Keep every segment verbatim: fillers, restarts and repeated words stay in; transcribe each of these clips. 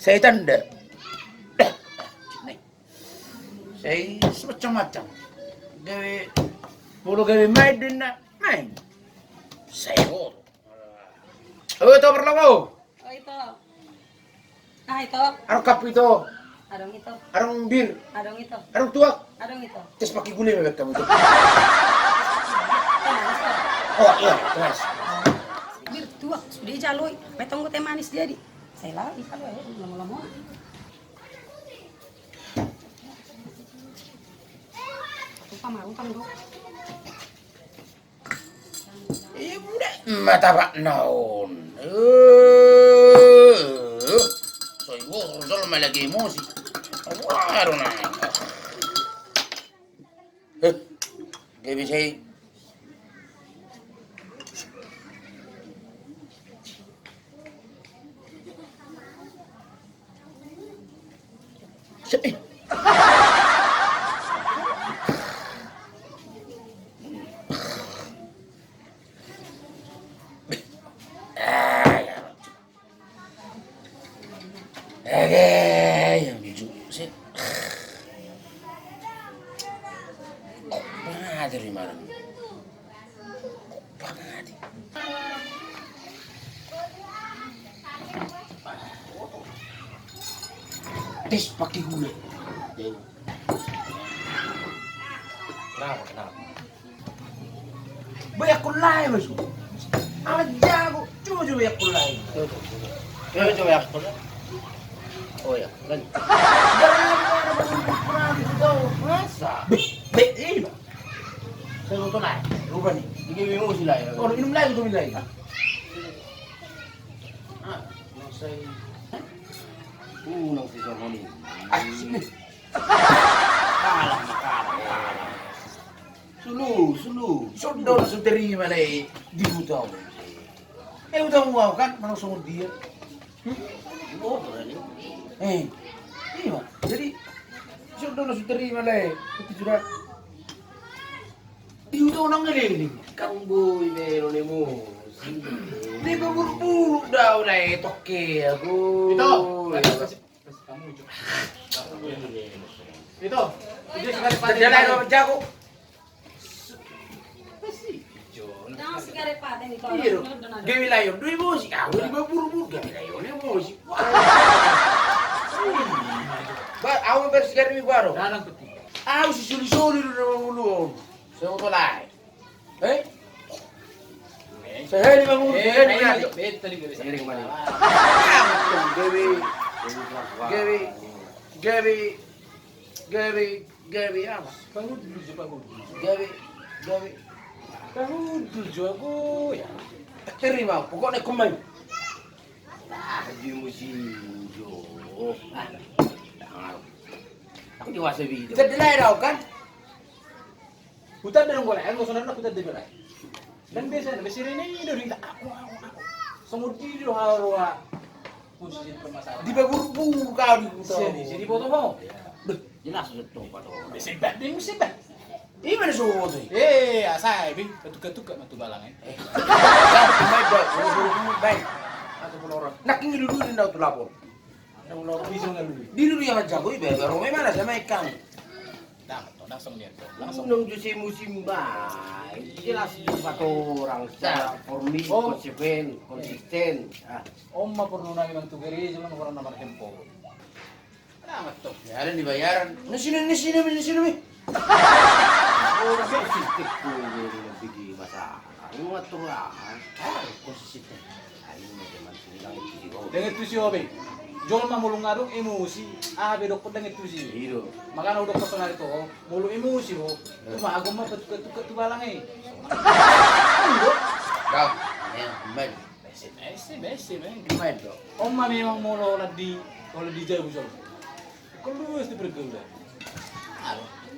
Sai tanda. Sai semacam-macam. Gabe, molo gabe main do inna, main. Sai boru. Oi, Ito, parlongo. Oi, Ito. Ah, Ito. Adong kap, Ito? Adong, Ito. Adong bir? Adong, Ito. Adong tuak? Adong, Ito. Tes pakai gule ma baen hamu, Ito. Teh manis, Ito. Oh iya, teh manis. Bir, tuak, sude jalo i. Pe tong do teh manis jadi. Sai laho, Ito, eh, lama-lama. Lupa malu kan, Dok. Iya, budak mata bak naon. Eh, so ibu, so lama lagi emosi. Wah, aduh, nah. Eh, dia bisa i. Ege, yang jujur sih. Kok banget dari mana? Tes pakai gula. Kenapa, kenapa? Bayar kulai, Mas. Amat jago. Coba, coba bayar kulai. Coba, coba. Coba, coba bayar kulai. Oh ya, lanjut. Berani ada berani, berani kau. Masa? Be, be, iya. Saya nonton aja. Lupa nih. Ini emosi lah ya. Oh, minum lagi, gua minum lagi. Ah, saya. Unang si Songoni. Asik nih. Kalah, kalah, kalah. Sulu, sulu. Songon na so tarima lae di huta on. Eh, huta on kan, manang songon dia. Hmm? Oh, berani. Eh, iya. Jadi, songon na so tarima lae. Itu sudah. Di huta on nangaliling. Kan boi melo nemu. Di paburuk-buruk do au lae, toke aku. Ito. Ito. Ito. Ito, sigaret paten. Jago. Nang sigaret paten, Ito. Iya do. Gabe lae on do emosi. Au di paburuk-buruk gabe lae on emosi. Wah. Ba, au bersigaret mi baru. Au sisuli-suli do na mangolu on. Sai oto lae. Eh? Sehari bangun, eh, sehari ayo, bangun. Beta di garis. Sehari kemana? Ah, gabe, gabe, gabe, gabe, gabe apa? Pahudul jo, pahudul. Gabe, gabe. Pahudul jo aku ya. Terima, pokoknya kembali. Ah, di musim jo. Ah, aku dewasa begitu. Jadi lah, kan? Huta da nang golai, anggo songon na huta da golai. Nang biasa na, biasa na i do, aku, aku, aku. Songon i do haro a. Posisi permasalahan. Di paburuk-buruk kau di huta. Sini, sini foto ho. Beh, jelas betul foto. Bisa ibat, bisa ibat. Ima na so foto i. Eh, asa i, Bing. Ketuk-ketuk gak matu balang i. Eh. Baik, baik. Nak ini dulu ni, nak tu lapor. Di dulu ya, jago iba, baru memang ada sama ikan. Dang, dang songon dia, dang songon. Unang jo sai musim baik. Jelas empat orang secara formil, konsekuens, konsisten. Ah. Oma porlu nami mang tu gereja, mang orang nomor handphone. Amat toh. Ya, ada di bayaran. Nasi, nasi, nasi, nasi. Oh, nasi, nasi. Ini mah tu lah. Ah, konsisten. Dengan tusi ho be. Jolma molo nga adong emosi, aha be dokkon dengan tusi. Iya. Makana hudokkon sonari tu ho, molo emosi ho, tu mago ma patuka-tuka tu balang i. Iya. Dah, ya, main. Besi, besi, besi, main. Main do. On ma memang molo landi, molo di jabu jolma. Kan luas di pergaulan.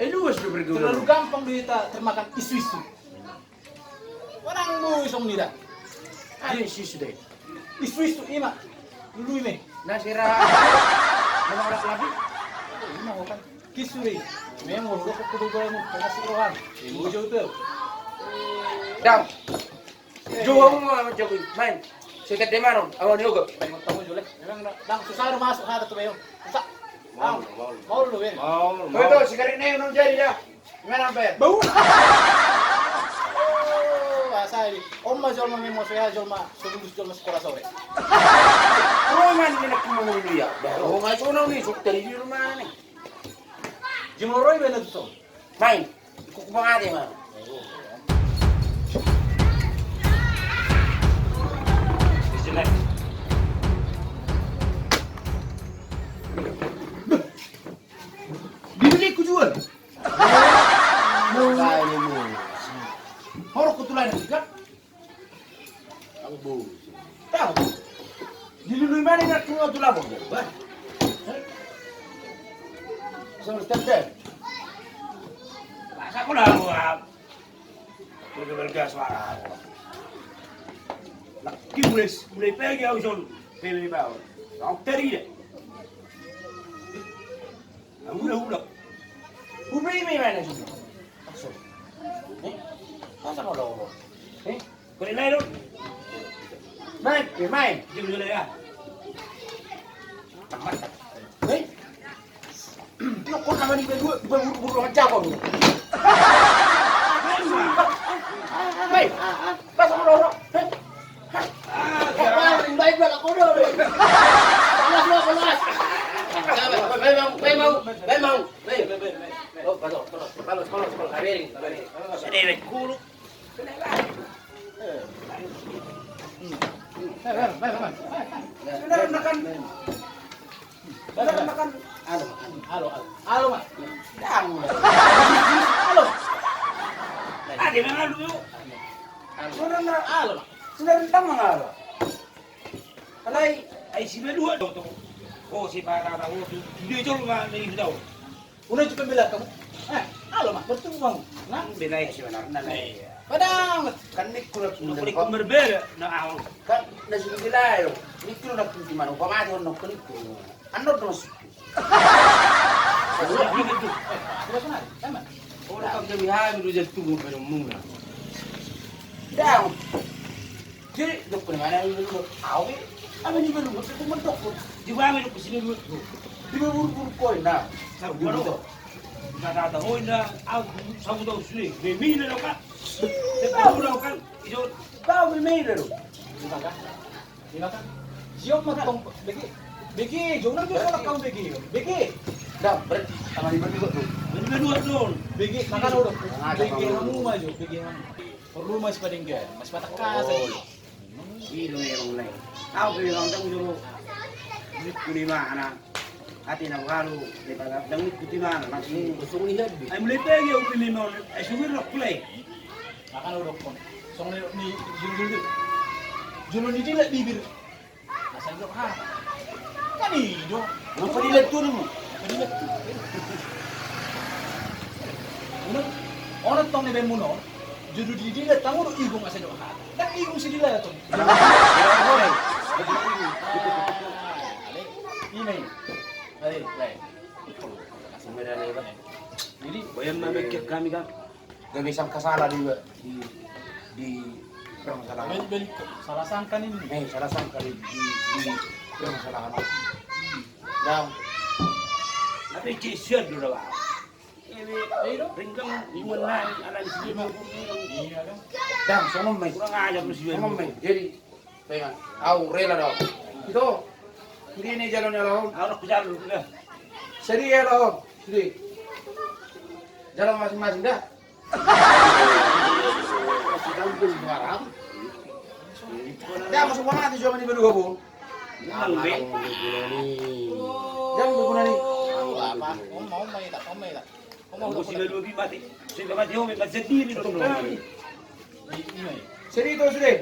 Eh, luas di pergaulan. Terlalu gampang do hita termakan isu-isu. Manang boi songon i da. Isu-isu da. Isu-isu ima. Lului me. Na sira. Memang ada kelabih. Ima ho kan. Kisu de. Memang ho do kok. Dam. Jowa mu ma jago i. Main. Sekat de manon, awan ni ogo. Memang tahu jole. Memang na-, nang susah do masuk hata tu bayon. Susah. Maul, maul. Maul lu, Ben. Maul, maul. Betul, sigaret ni non jadi dah. Gimana, Ben? Bau. Oh, asal ini. Om ma jolma memang saya jolma, sebelum jolma sekolah sore. Roman ini nak mau dia. Bau, ngai sono ni, sok dari di rumah ni. Jemoroi bena tu son. Main. Ikut ku mangade ma. Dibeli ku jual. Horok ku tulan tiga. Tahu. Dilului mana nak keluar tu labor. Bah. Sama step step. Masa kau dah buat. Kau dah bergas suara. Nak kibules, mulai pagi aku son. Pele bau. Kau teri deh. Udah, udah. Udah ini mana sih? Masuk. Eh? Masa mau lo? Eh? Kau lain lo? Main, eh, main. Dia udah ya. Tamat. Eh? Lo kau nama ni berdua, berdua, berdua jago lu. Main. Pas sama Roro. Baik, baik, baik, baik. Baik, baik, baik. Baik, baik, baik. Oh, baik, baik, baik. Baik, baik, baik. Baik, baik, baik. Sudah makan. Sudah makan. Alo, alo, alo, alo, Mak. Alo. Ade, Mak, alo, yuk. Alo. Sudah, alo, Mak. Sudah rendang, Mak, alo. Alai, ai si Bedua do tu. Oh, si Parara, oh, tu. Dia jol, Mak, ni, tahu. Unang juga bilang kamu. Eh, alo, Mak, bertemu, Bang. Nah, bela ya sebenarnya, nah. Padahal kan ni kurang berbeda, nah, awal. Kan nasi bila yo. Ni kurang nak kunci mana? Apa mati orang nak kunci? Ando dos. Orang kau jadi hami dua jatuh gue pada muna. Dah. Jadi dokon mana ni dokon? Awe, awe ni dokon, dokon mana dokon? Di mana dokon sini dokon? Di mana buru-buru kau na? Sabu baru. Kata-kata kau na, aku sabu tahu sudah. Bemina dokon. Tahu dokon. Ijo. Tahu bemina dokon. Ima kan? Ima kan? Jom ma tong bege. Bege, jom na jom soal kau bege. Bege. Dah, berarti sama di berdua tuh. Berdua tuh. Bege, makan udah. Bege hamu maju, bege hamu. Perlu mas padenggan, mas patak kasar. Ilo memang lain. Tahu ke memang tanggung jawab. Duitku di mana? Hati na baru, di mana? Dang ikut di mana? Maksudnya. Kosong lihat. Ai mulai pagi aku pilih mau. Ai sumir lah mulai. Makan udah kon. Song ni, ni, julu, julu. Julu ni dia bibir. Masa hidup ha. Kan i do. Ngapa dilet tu dulu? Ngapa dilet tu? Ono, ono tong ni bemuna. Julu di dia tangu do igung masa hidup ha. Kan igung si dilet tu. Ini. Ayo, ayo. Jadi, bayar mana kami kan? Gabe sangka salah di, di, di permasalahan. Balik, balik. Salah sangka ini. Eh, salah sangka di, di, di permasalahan. Dang. Tapi cisian dulu lah. Ini, eh, ringkang, imun lain, ala di sini. Iya, dong. Dang, songom mai. Kurang ajar lu sih. Songom mai. Jadi, pengen, au rela dong. Itu, ini, ini jalan ya, Om. Au, aku jalan dulu, dah. Seri ya, Om. Seri. Jalan masing-masing, dah. Masih kampung sekarang. Dah, masuk mana tuh, cuma di berdua, Bu? Jangan, Bu, guna nih. Apa? Om, om, mai tak, om, mai tak. Om, om, om, om. Seri itu, sudah.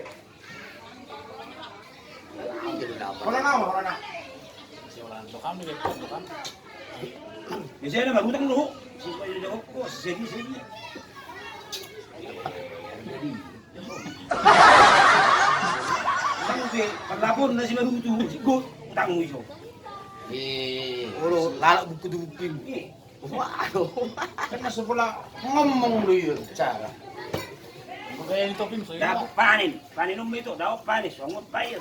Corona, corona. Biasanya mah utang lu. Siswa yang jawab kok seri-seri. Jadi. Utang ke, perlapor nasi baru tu, sigot, utang lu iso. Eh, olo, lalak buku tu buku. Waduh. Kan masuk pula ngomong lu ya cara. Dapat panen, panen om itu, dapat panen, songot panen.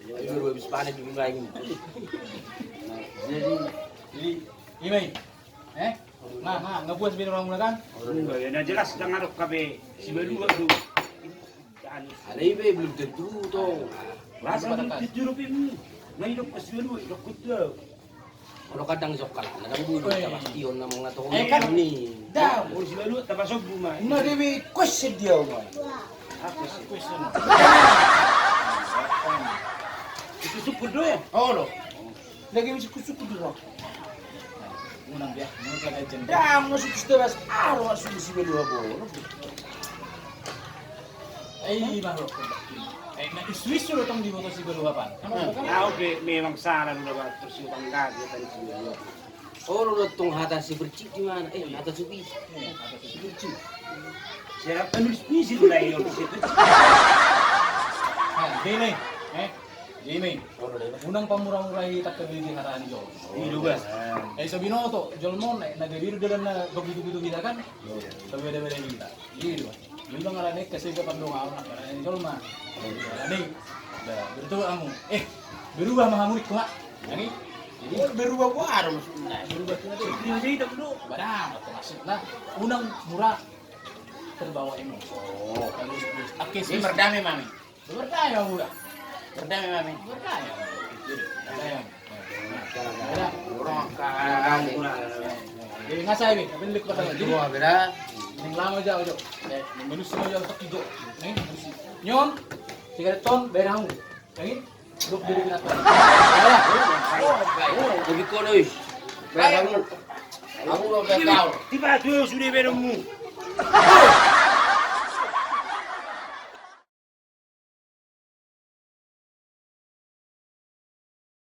Ayo, baru habis panen di rumah ini. Jadi, jadi, ima i. Eh? Nga, nga, nga puas be rohamuna kan? Iya, na jelas ndang adong hape sibalua tu. Alai be belum tentu tong. Rasa belum tentu dope. Nga idok pas sibalua, idok kuda. Kalau kadang sokal, kadang bulu, eh, tapastion na mangatohon, eh, kan ni. Dah. Oh, sibalua tapasombu ma. Ima be question dia, Om. Apa sih? Question. Itu syukur do ya? Oh, lo. Lagi misi kusuku dua. Unang dia, unang dia, jeng. Dah, masuk ke sebelas, ah, masuk di sibalua bo. Eh, makhluk. Eh, na isu-isu do tong diboto sibalua, Pak. Au be, memang salah do, Pak. Terus utang gaji tadi sibalua. Oh, lo tong hata si Bercik di mana? Eh, hata si Bercik. Eh, hata si Bercik. Siapa nulis puisi do, lah, ya, di situ. Ah, gini, eh. Ima i, unang pamura-murai tangkas be di hata ni jolma. Iya, Bang. Eh, so binoto jolma on, eh, na gabe do dalan na begitu-begitu hita kan? Iya. Berbeda-beda hita. Iya, Bang. Jadi, Bang, ala ni kasih ke pandong awak, ala ni jolma. Ala ni, dah, berubah hamu. Eh, berubah ma hamu, Mak. Yang ini. Jadi, oh, berubah apa ada maksudnya? Berubah tu nanti. Iya, jadi tak perlu. Barang, atau maksudnya, unang mura terbawa emosi. Oh. Bagus, bagus. Oke, ini merdame, Mami. Berdaya, Bura. Berdaya, Mami. Berdaya. Berdaya. Jadi, nga sai be, apa yang lihat pertama? Jadi, beda. Yang lama jauh, jauh. Eh, yang minus semua jauh, tak hijau. Nih, minus. Nyon, tiga ton, bayar kamu. Yang ini, dua puluh ribu. Beda. Oh, baik. Lebih kono, ih. Bayar kamu. Aku lo gak tahu. Tiba tu sudah bayar kamu.